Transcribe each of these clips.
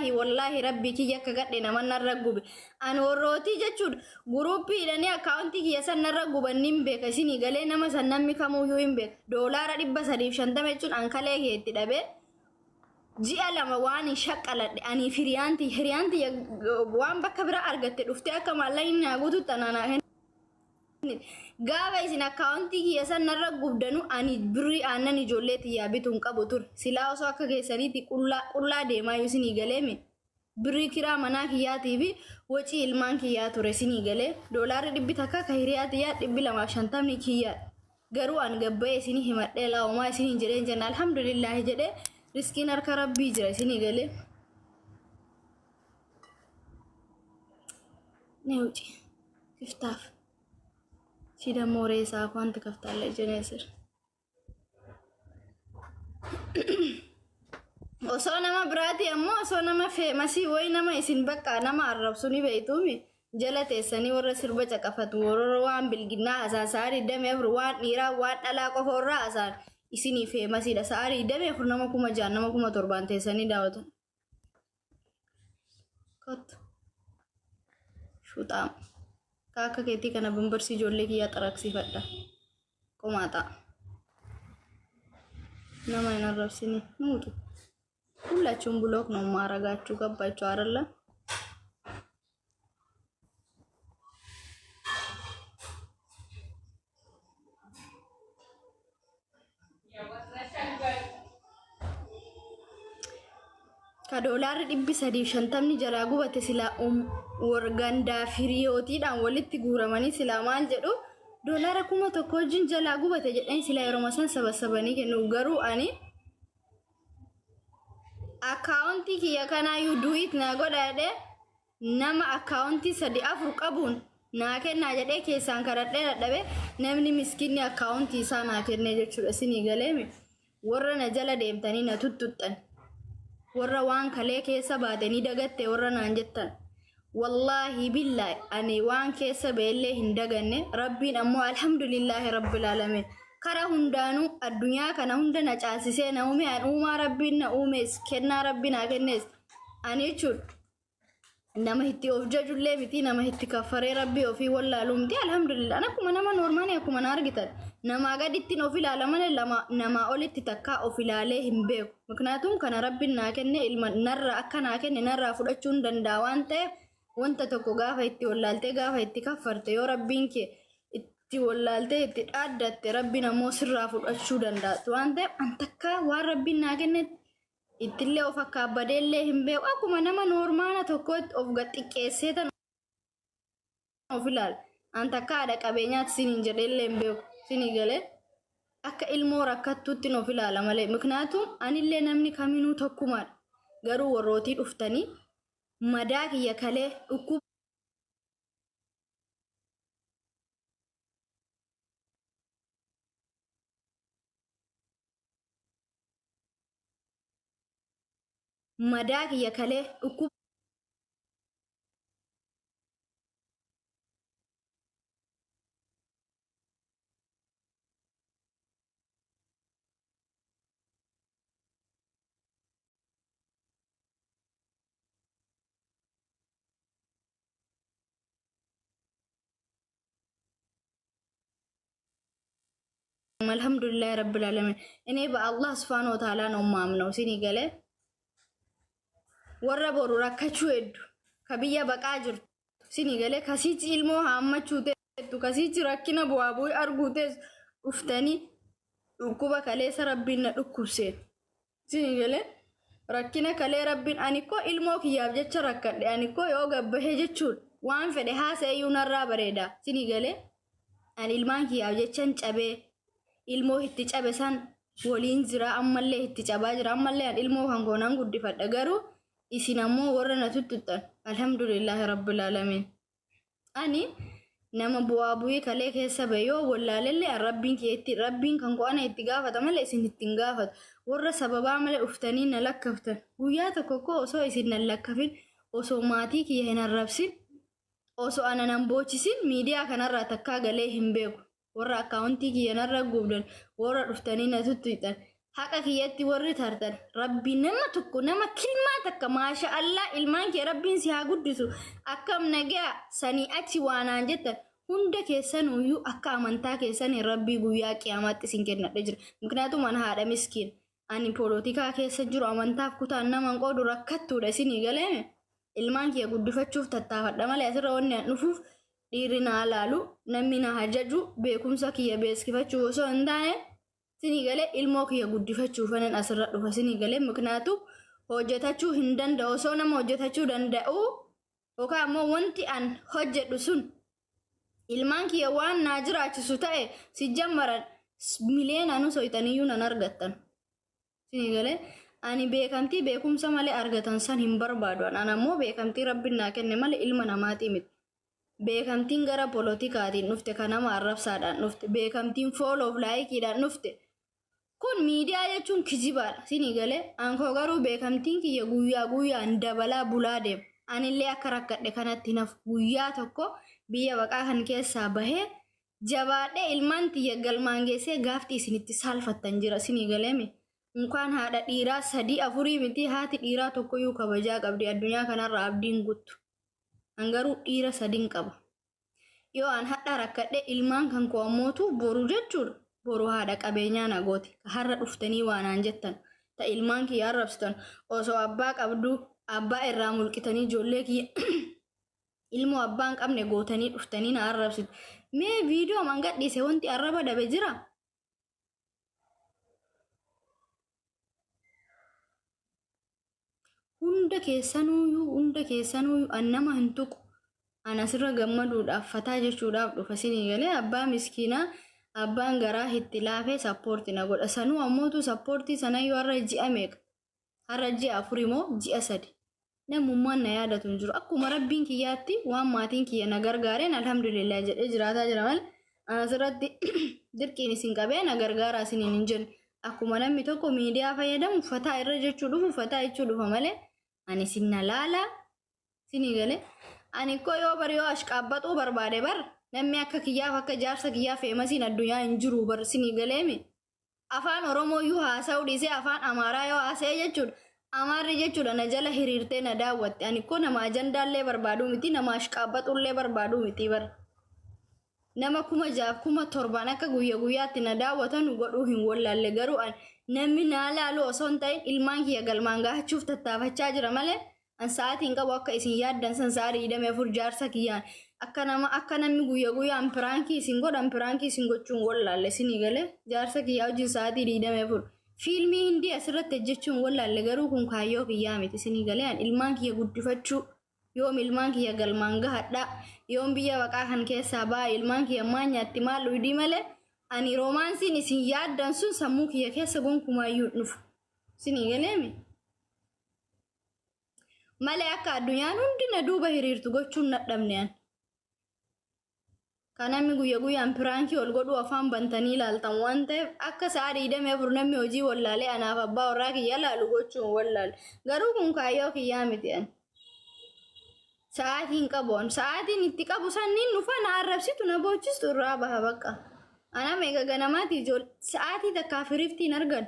Billaahi wallaahi rabbii kiyya akka gadhe nama narra gube. An warrootii jechuudha guruuppii hidhanii akkaawuntii kiyya san narra guban nin beeka isinii galee nama san namni kamuyyuu hin beeka. Doolaara 350 jechuun an kalee kee itti dhabee ji'a 2 waan hin shaqqaladhe anii fi hiriyaan tiyya hiriyaan tiyya waan bakka bira argatte dhuftee akka maallaqni naa guututti anaa naa kennite. Gaafa isin akkaawuntii kiyya san narra gubdanu ani birrii aannan ijoollee tiyyaa bitu hin qabu ture. Silaa osoo akka keessaniitti qullaa qullaa deemaa iyyuu isinii galeemi. Birrii kiraa manaa kiyyaatii fi wacii ilmaan kiyyaa ture isinii galee. Doolaarri dhibbi takka ka hiriyaa tiyyaa 250 kiyyaa. Garuu an gabbayee isinii himadhee laa homaa isiniin jedhee hin jenne alhamdulillaahi jedhee riskiin harka rabbii jira isinii galee. Ne wuci kiftaaf. Si dammoo reesaa wanti kaftaallee jenee sir. Osoo nama biraatii ammoo osoo nama feemasii wayi nama isin bakka nama arrabsu ni beektuumi. Jala teessanii warra sirba caqafatu warra waan bilginnaa haasaan sa'a 24 waan dhiiraa waan dhalaa qofa warra haasaan isinii feemasiidha. Sa'a 24 nama 6,000 nama 7,000 teessanii daawwatan. Kottu. Shuxaam. Ka akka keetii kana bambarsii ijoollee kiyyaa xaraqsiifadha. Qomaaxaa. Nama hin arrabsini. Nuutu. ሁላችሁም ብሎክ ነው ማረጋችሁ። ገባችሁ አይደለ? Ka doolaarri 350 jalaa gubate silaa gandaa firiyootiidhaan walitti guuramanii silaa maal jedhu doolaara 1000 wajjin jalaa gubate jedhanii silaa yeroo san sabassabanii kennu garuu ani akkaawuntii kiyya kanaayyuu du'iit naa godha jedhee nama akkaawuntii sadi afur qabuun naa kennaa jedhee keessaan kadhadhee dadhabe namni miskiinni akkaawuntii isaa naa kennee jechuudha isinii galeemi warra na jala deemtanii na tuttuxxan warra waan kalee keessa baate ni dagatte warra naan jettan wallaahi billaahi ani waan keessa ba'ellee hin daganne rabbiin ammoo alhamdulillaahi rabbil aalamiin kara hundaanuu addunyaa kana hunda na caalsisee na uume an uumaa rabbiin na uumes kennaa rabbi naa kennes ani jechuudha nama itti of jajullee miti nama itti kaffaree rabbii ofii wallaaluu miti alhamdulillah an akkuma nama noormaanii akkuma na argitan namaa gadittiin of ilaala malee lama namaa olitti takkaa of ilaalee hin beeku miknaatum kana rabbiin naa kenne ilma narraa akka naa kenne narraa fudhachuu hin danda'a waan ta'eef wanta tokko gaafa itti wallaaltee gaafa itti kaffarte yoo rabbiin kee itti wallaaltee itti dhaaddatte rabbiin ammoo sirraa fudhachuu danda'a waan ta'eef an takkaa waan rabbiin naa kenne ittillee of akkaabbadeellee hin beeku akkuma nama noormaana tokkotti of gad xiqqeessee tan of ilaala an takka haadha qabeenyaatti siniin jedheellee hin beeku sinii galee akka ilmoo rakkattuuttiin of ilaala malee miknaatum anillee namni kaminuu tokkumaadha garuu warrootii dhuftanii madaa kiyya kalee dhukkuba madaa kiyya kalee dhukkuba Alhamdulillahi rabbil alamin እኔ በአላህ ስብሐነ ወተዓላ ነው የማምነው። ሲኒ ገለ warra boru rakkachuu heddu ka biyya baqaa jirtu sini galee kasichi ilmoo haammachuu teettu kasichi rakkina bu'aa bu'ii arguu teessu dhuftanii dhukkuba kaleessa rabbiin na dhukkubseen sini galee rakkina kalee rabbiin ani koo ilmoo kiyyaaf jecha rakkadhe ani koo yoo gabbahee jechuun waan fedhe haasa'eyyuu narraa bareeda sini galee Ani ilmaan kiyyaaf jechan cabee ilmoo itti cabe san waliin jira ammallee itti cabaa jira ammallee an ilmoo kan koo nan guddifadha garuu isin ammoo warra na tuttuxxan alhamdulillaahi rabbil aalamiin ani nama bu'aa bu'ii kalee keessa ba'e yoo wallaalellee an rabbiin kiyya itti rabbiin kan koo ana itti gaafata malee isin itti hin gaafatu warra sababaa malee dhuftanii na lakkaftan guyyaa tokko koo osoo isin na lakkafin osoo maatii kiyya hin arrabsin Osoo ana nan boochisin miidiyaa kanarraa takkaa galee hin beeku. Warra akkaawuntii kiyya narra guubdan, warra dhuftanii na tuttuqxan. Haqa kiyyatti warri tartan, Rabbi nama tokko, nama kilmaa takka "Maasha Allah, ilmaan kee Rabbiin si haa guddisu, akkam nagaa" sanii achi waanaan jettan hunda keessanuyyuu akka amantaa keessanii Rabbii guyyaa qiyaamaatti isin kennadhe jira. Miknaatum an haadha miskiin. Ani polotikaa keessa jiru, amantaaf kutaan naman qoodu, rakkattuudha isinii galeeme. Ilmaan kiyya guddifachuuf tattaafadha malee asirra wanni an dhufuuf dhiirri naa laalu, namni na hajaju, beekumsa kiyya beeskifachuuf osoo hin taane, sinii galee, ilmoo kiyya guddifachuuf anan asirra dhufa sinii galee. Miknaatu hojjetachuu hin danda'u. Osoo nama hojjetachuu danda'u yookaan ammoo wanti an hojjedhu sun ilmaan kiyya waan naa jiraachisu ta'e, si jammaran miliyoonaan soytaniyyuu nan argattan. Sinii galee, ani beekamtii beekumsa malee argatan san hin barbaadu. An ammoo beekamtii Rabbiin naa kenne malee ilma namaatii miti. Beekamtiin gara polotikaatiin dhufte, kan nama arrabsaadhaan dhufte, beekamtiin follow fi likeiidhaan dhufte kun miidiyaa jechuun kijibaadha. Sinii galee, ankoo garuu beekamtiin kiyya guyyaa guyyaan dabalaa bulaa deema. Anillee akka rakkadhe kanatti nafu guyyaa tokko biyya baqaa kan keessaa bahee jabaadhee ilmaan tiyya galmaan geessee gaafti isinitti saalfattan jira. Sinii galeemi. Unkaan haadha dhiiraa sadii afurii miti, haati dhiiraa tokkoyyuu kabajaa qabdi addunyaa kanarra abdiin guttu. An garuu dhiira sadin qaba. Yoo an hadha rakkadhe, ilmaan kan koo ammootu boru jechuudha. Boru haadha qabeenyaa na gooti. Har'a dhuftanii waanaan jettan. Ta ilmaan kiyya arrabsitan. Osoo abbaa qabduu abbaa irraa mulqitanii ijoollee kiyya ilmoo abbaa hin qabne gootanii dhuftanii na arrabsitu. Mee viidiyoo man gadhiise wanti arraba dhabe jira? Hunda keessanuyyuu, hunda keessanuyyuu an nama hin tuqu. An asirra gammaduudhaaf, fataa jechuudhaaf dhufa sinii galee. Abbaa miskiinaa abbaan garaa itti laafee support na godha. Sanuu ammootu supportii sanayyuu har'a ji'a meeqa? Har'a ji'a 4 moo ji'a 3. Namummaan na yaadatu hin jiru. Akkuma Rabbiin kiyyaatti waan maatiin kiyya na gargaareen alhamdulillah jedhee jiraataa jira malee an asirratti dirqiin isin qabee na gargaaraa isiniin hin jenne. Akkuma namni tokko miidiyaa fayyadamu fataa irra jechuu dhufu, fataa jechuu dhufa malee ani isin na laalaa sinii galee. Ani koo yoo bar yoo ashqaabbaxuu barbaade bar namni akka kiyyaaf akka jaarsa kiyyaa famousiin addunyaa hin jiru bar, sinii galeemi. Afaan Oromoo iyyuu haasa'uu dhiisee afaan Amaaraa yoo haasa'e jechuudha. Amaarri jechuudha na jala hiriirtee na daawwatte. Ani koo nama ajandaallee barbaaduu miti, nama ashqaabbaxullee barbaaduu miti bar. Nama 6,000f 7,000n akka guyya guyyaatti na daawwatanu godhuu hin wallaalle. Garuu an namni naa laalu osoo hin ta'in ilmaan kiyya galmaan gahachuuf tattaafachaa jira malee an sa'aatii hin qabu akka isin yaaddan san sa'a 24 jaarsa kiyyaan akka nama akka namni guyya guyyaan prankii isin godhan prankii isin gochuun wallaalle. Isinii galee, jaarsa kiyyaa wajjin sa'aatii 24 fiilmii hindii asirratti hojjechuun wallaalle. Garuu kun kaayyoo kiyyaa miti. Isinii galee, an ilmaan kiyya guddifachuu, yoom ilmaan kiyya galmaan gahadha, yoom biyya baqaa kan keessaa ba'a, ilmaan kiyya maal nyaatti, maal dhugdii malee ani romanceiin isin yaaddan sun sammuu kiyya keessa gonkumaayyuu hin dhufu. Isinii galeemi? Malee akka addunyaan hundi na duuba hiriirtu gochuun nadhabne an. Kan namni guyya guyyaan prankii ol godhuu afaan bantanii ilaaltan waan ta'eef akka sa'a 24 namni hojii wallaalee anaaf abbaa warraa kiyya laalu gochuun wallaale. Garuu kun kaayyoo kiyyaa miti an. Sa'aatiin qabu an. Sa'aatiin itti qabu sanniin dhufa, na arrabsitu, na boochistu, irraa baha bakka. Ana meeqa ganamaati ijoollee sa'aatii takkaaf hiriftiin argan.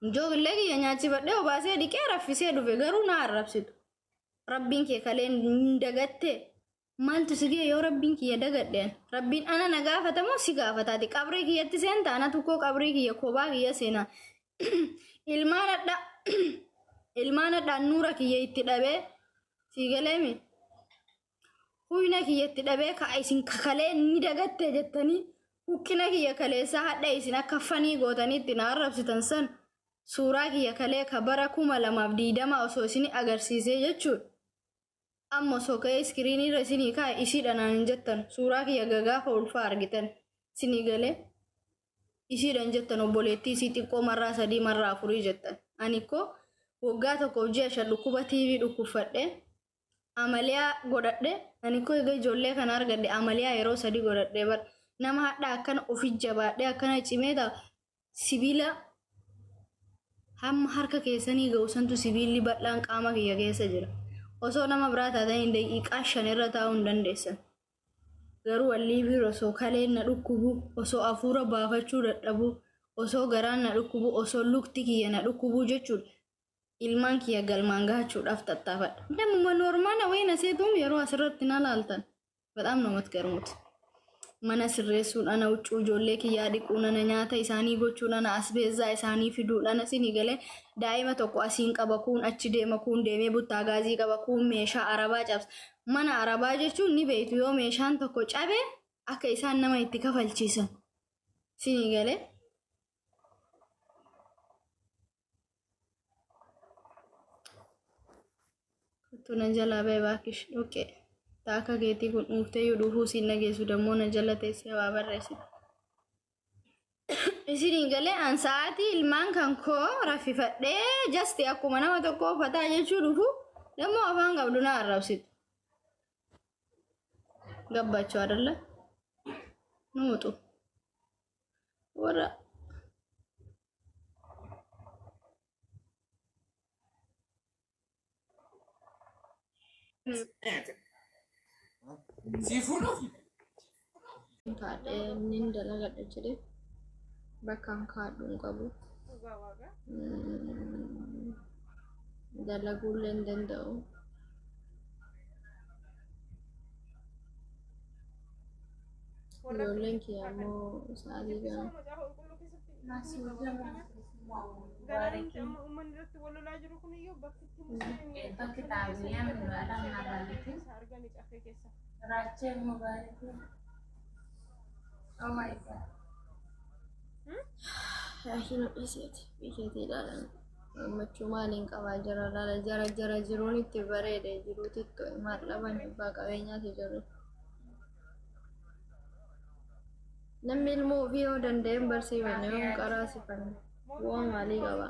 Ijoollee kiyya nyaachifadhee, obaasee, dhiqee, raffisee dhufe, garuu na arrabsitu. Rabbiin kee kaleen hin dagattee. Maaltu si ga'e yoo Rabbiin kiyya dagadheen? Rabbiin ana na gaafata moo si gaafataati? Qabrii kiyyatti seenta, ana tokkoo qabrii kiyya kophaa kiyya seenaa. Ilmaan hadha ilmaan hadhaan nuura kiyya itti dhabee, si galeemi? Huyna kiyya itti dhabee ka'a isin kakalee ni dagatte jettanii huqqina kiyya kaleessaa hadha isin akka fanii gootanii itti na arrabsitan san, suuraa kiyya kalee ka bara 2020 osoo isin agarsiisee jechuudha. Amma osoo ka'ee screenii irra isinii kaa'e isiidha naan hin jettan. Suuraa kiyya gagaafa ulfaa argitan. Isinii galee, isiidha hin jettan, obboleettii isii xiqqoo marraa sadii marraa afurii jettan. Ani koo waggaa tokkoof ji'a 5 dhukkuba TV dhukkubfadhe, amaliyaa godhadhe. Ani koo egaa ijoollee kana argadhe, amaliyaa yeroo sadii godhadhe bar. Nama hadha akkana ofi jabaadhe, akkana cimee ta'a. Sibiila hamma harka keessanii ga'u santu sibiilli bal'aan qaama kiyya keessa jira. Osoo nama biraa taatanii daqiiqaa 5 irra taa'uu hin dandeessan. Garuu wallii bira osoo kaleen na dhukkubu, osoo hafuura baafachuu dadhabu, Osoo garaan na dhukkubu, osoo lukti kiyya na dhukkubuu jechuudha. Ilmaan kiyya galmaan gahachuudhaaf tattaafadha. Namuma normal wayii na seetuum yeroo asirratti na laaltan. በጣም ነው የምትገርሙት። Mana sirreessuun ana, huccuu ijoollee kiyyaa dhiquun ana, nyaata isaanii gochuun ana, asbeezaa isaanii fiduun ana. Isinii galee? Daa'ima tokko asiin qaba, kuun achi deema, kuun deemee buttaa gaazii qaba, kuun meeshaa arabaa cabsa. Mana arabaa jechuun ni beektu, yoo meeshaan tokko cabe akka isaan nama itti kafalchiisan. Isinii galee? Kottu na jalaa ba'e baakish dhoqqee. Taaka keetii kun dhuuftee yoo dhufuu siin dhageessu dammoo na jala teessee waa barreessite. Isinii galee? An sa'aatii ilmaan kan koo raffifadhee just akkuma nama tokko uffataa jechuu dhufu dammoo afaan qabdu na arrabsitu. Gabbachuu አይደለ? Nuuxu. Warra Sii fuudhuuf kaadhee nin dalagadha jedhee bakka an kaadhu hin qabu. Dhugaa waaqa. Dalaguullee hin danda'u. Warra Ijoolleen kiyya ammoo sa'aatii Jibbisoo kana macaafa qulqulluu keessatti ni qaba kana. Garaan amma uummanni irratti wal lolaa jiru kun iyyuu bakki itti Museen Bakki keessa xaabiyyaa magaalaa Maaraalitti keessa argame caffee keessa. Raachee Mubaarikii. Oh my God. Shaashii dhiiseeti biyyatii ilaalan. Gammachuu maaliin qabaa jara laala, jara jara jiruun itti bareede, jiruutti itti maal dhaban, abbaa qabeenyaati jiru. Namni ilmoo ofii yoo danda'e hin barsiifanne, yoo hin qaraasifanne bu'aa maalii qaba?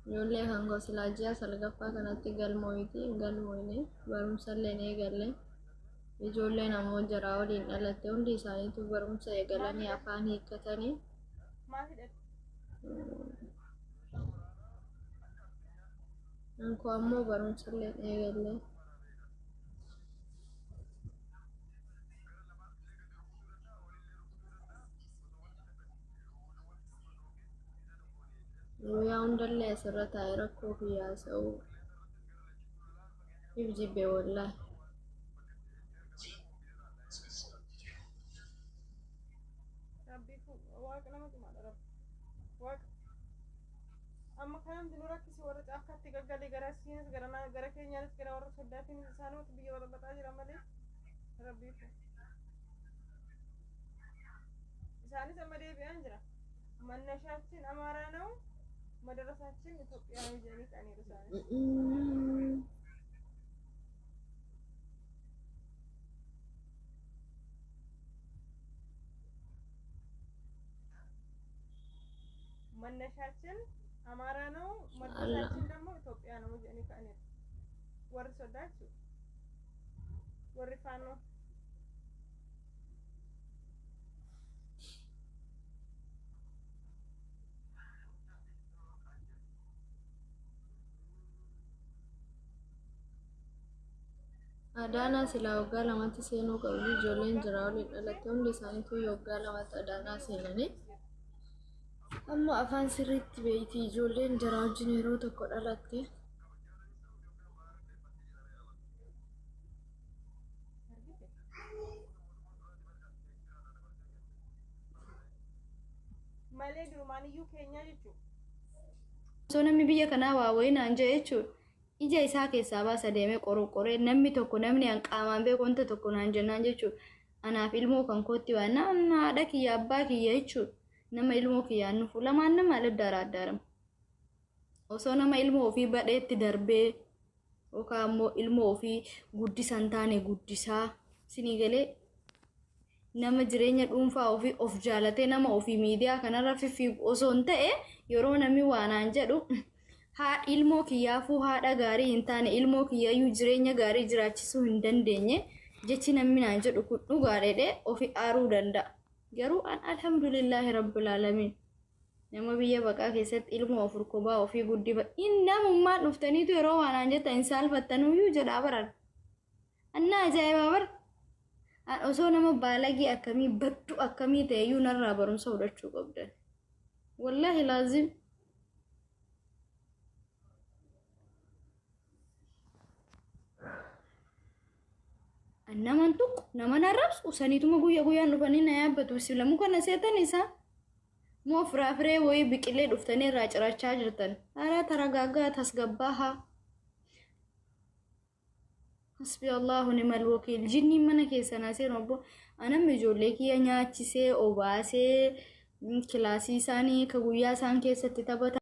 Ijoollee kan koo silaa ji'a salgaffaa kanatti galmooyti, hin galmooyne, barumsallee hin eegalle. Ijoolleen ammoo jaraa waliin dhalatte hundi isaaniitu barumsa eegalanii afaan hiikkatanii. Maal hidhate? Kan koo ammoo barumsallee hin eegalle. Guyyaa hundallee asirra taa'ee rakkoo kiyyaa haasa'uu if jibbe wallaahi. Rabbiifu waaqa nama cimaadha rabbi. Waaqa. Amma kanamti nu rakkisi warra caakkaatti gaggalee gara siinis gara gara keenyaanis gara warra soddaatiinis isaanumatti biyya baxaxaa jira malee rabbiifu. Isaanis amma deebi'aan jira. መነሻችን አማራ ነው፣ መድረሳችን ኢትዮጵያ ነው jedhanii ka'aniiru isaanis. መነሻችን አማራ ነው፣ መድረሳችን ደግሞ ኢትዮጵያ ነው jedhanii ka'aniiru. Warri soddaa jechuudha. Warri faannoo. Adaanaa silaa waggaa 2tti seenuu qabdu. Ijoolleen jira waliin dhalatte hundi isaaniitu waggaa 2tti adaanaa seenanii. Amma afaan sirriitti beeyti ijoolleen jara wajjin yeroo tokko dhalatte. Argite? Malee durumaan iyyuu keenyaa jechuudha. Osoo namni biyya kanaa waa wayii naan jedhe jechuudha. Ija isaa keessaa baasa deemee qorqoree namni tokko, namni an qaamaan beeku wanta tokko naan jennaan jechuudha. Anaaf ilmoo kan kootti waan nama haadha kiyya abbaa kiyya jechuudha. Nama ilmoo kiyyaan nufu lamaan nama addaara addaarama. Osoo nama ilmoo ofii badheetti darbee yookaan ammoo ilmoo ofii guddisan taane guddisaa sinii galee, nama jireenya dhuunfaa ofii of jaalatee nama ofii miidiyaa kanarra fiffiigu osoo hin ta'e, yeroo namni waanaan jedhu haa ilmoo kiyyaafuu haadha gaarii hin taane, ilmoo kiyyayyuu jireenya gaarii jiraachisuu hin dandeenye, jechi namni naan jedhu kun dhugaa dheedhee ofi aaruu danda'a. Garuu an alhamdulillaahi rabbil aalamiin, nama biyya baqaa keessatti ilmoo afur kophaa ofii guddifa in namummaan dhuftaniitu yeroo waanaan jettan hin saalfattanuyyuu jedhaa baran. Annaa ajaa'ibaa bara. An osoo nama baalagee akkamii baddu akkamii ta'e iyyuu narraa barumsa fudhachuu qabdan. Wallaahi laazim. An naman tuqu naman arrabsu saniituma guyya guyyaan dhufanii na yaabbatu. Sila muka na seetan isaa. Moo firaafiree wayii biqilee dhuftanii irraa cirachaa jirtan. Hara taragaagaa tasgabbaahaa. Hasbi Allahu nimal wakiil. Jinniin mana keessa naa seenu abbo. Anam ijoollee kiyya nyaachisee obaasee kilaasii isaanii ka guyyaa isaan keessatti taphatan.